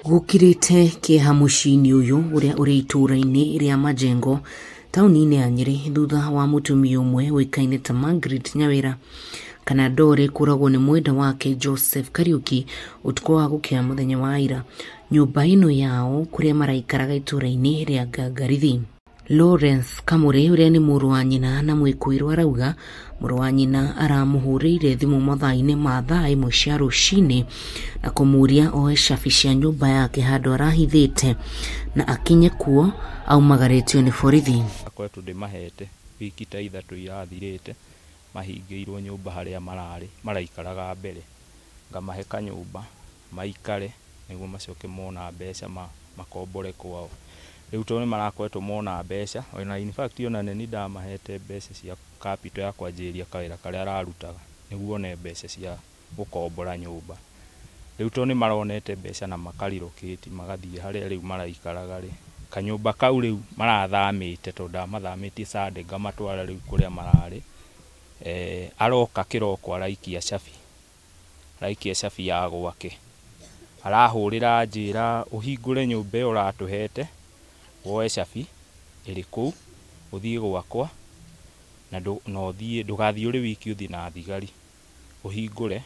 Gũkirĩte kĩeha mũciĩ-inĩ ũyũ ũrĩa ũrĩ itũũra-inĩ rĩa Majengo taũni-inĩ ya Nyĩrĩ thutha wa mũtumia ũmwe ũĩkaine ta Margaret Nyawĩra kana Ndore kũragwo nĩ mwenda wake Joseph Kariuki ũtukũ wa gũkĩa mũthenya wa ira nyũmba ĩno yao kũrĩa maraikaraga itũũra-inĩ rĩa Ngangarithi. Lawrence Kamũre ũrĩa nĩ mũrũ wa nyina na mwĩkũĩrwo arauga mũrũ wa nyina aramũhũrĩire thimũ mathaa-inĩ ma thaa 1 cia rũcinĩ na kũmũria oe cabi cia nyũmba yake handũ arahithĩte na akinye kuo aumagarĩtio nĩ borithi. Akoretwo ndĩmahete wiki ta 3 irathirĩte mahingĩirwo nyũmba harĩa mararĩ maraikaraga mbere, ngamahe kanyũmba maikare nĩguo macoke mona mbeca makombore kwao. Rĩu tondũ nĩmarakoretwo mona mbeca ona in fact ona nĩ niĩ ndamahete mbeca cia capital ya kwanjĩrĩria kawĩra karĩa ararutaga nĩguo one mbeca cia gũkombora nyũmba. Rĩu tondũ nĩmaronete mbeca na makarelocate magathiĩ harĩa rĩu maraikaraga rĩ, kanyũmba kau rĩu marathamĩte tondũ ndamathamĩtie Sunday ngamatwara rĩu kũrĩa mararĩ. Aroka kĩroko araikia cabi ya gwake, arahũrĩra njĩra ũhingũre nyũmba ĩyo ũratũhete woe cabi ĩrĩ kũu ũthiĩ gwakwa na ũthiĩ ndũgathiĩ ũrĩ wiki ũthiĩ na thigari ũhingũre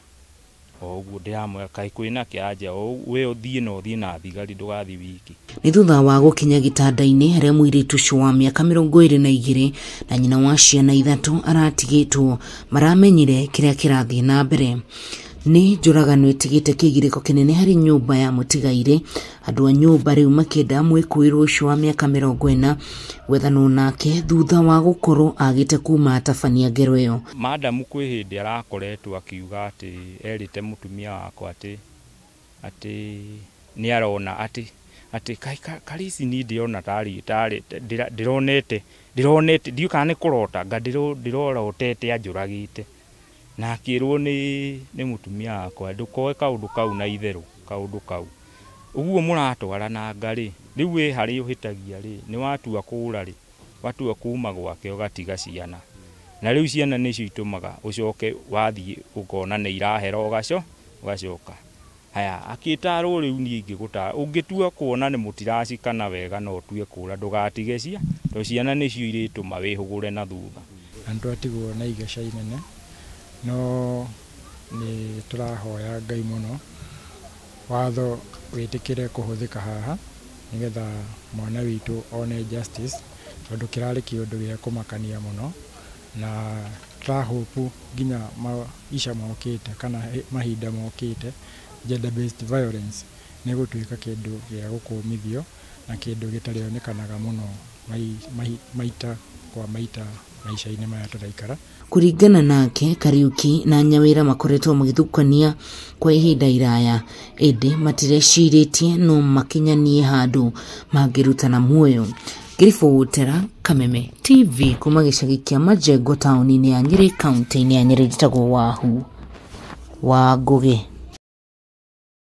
o ũguo. Ndĩramwĩra kaĩ kwĩna kĩ anja we ũthiĩ na ũthiĩ na thigari ndũgathiĩ wiki. Nĩ thutha wa gũkinya gĩtanda-inĩ harĩa mũirĩtu ũcio wa mĩaka 22 na nyina wa ciana 3 aratigĩtwo maramenyire kĩrĩa kĩrathiĩ na mbere. Nĩ njũragano ĩtigĩte kĩgirĩko kĩnene harĩ nyũmba ya mũtigairĩ, andũ a nyũmba rĩu makĩenda mwĩkũĩrwo ũcio wa mĩaka 40 gwethanwo nake thutha wa gũkorwo agĩte kuma atabania ngero ĩyo. Madamu kwĩ hĩndĩ arakoretwo akiuga atĩ erĩte mũtumia wakwa atĩ nĩ arona atĩ Karisi niĩ ndĩrona tarĩ ndĩronete ndiũĩ kana nĩ kũrota nga ndĩrorotete anjũragĩte. Na akĩrwo nĩ mũtumia wakwa ndũkoe kaũndũ kau na itherũ kaũndũ kau ũguo mũratwarana nga rĩ, rĩu wĩ harĩa ũhĩtagia rĩ, nĩ watua kũra rĩ, watua kuma gwake ũgatiga ciana, na rĩu ciana nĩcio itũmaga ũcoke wathiĩ ũkona nĩ irahera ũgacoka. Haya akĩtarwo rĩu niĩ ingĩgũtara ũngĩtua kuona nĩ mũtiracikana wega no ũtue kũra ndũgatige tondũ ciana nĩcio irĩtũma wĩhũgũre na thutha. Na nĩtwatigwo na igeca inene no nĩ tũrahoya Ngai mũno watho wĩtĩkĩre kũhũthĩka haha nĩgetha mwana witũ one justice tondũ kĩrarĩ kĩũndũ gĩa kũmakania mũno na tũrahope nginya maica mokĩte kana mahinda mokĩte gender based violence nĩ gũtuĩka kĩndũ gĩa gũkũmithio na kĩndũ gĩtarĩonekanaga mũno maita kwa maita maica-inĩ maya tũraikara. Kũringana nake, Kariuki na Nyawĩra makoretwo magĩthukania kwa ihinda iraya ĩndĩ matirecirĩtie no makinyanie handũ mangĩrutana muoyo. Ngĩribotera Kameme TV kuma gĩcagi kĩa Majengo taũni-inĩ ya Nyĩrĩ kaunti-inĩ ya Nyĩrĩ, njĩtagwo Wahu wa Ngũgĩ.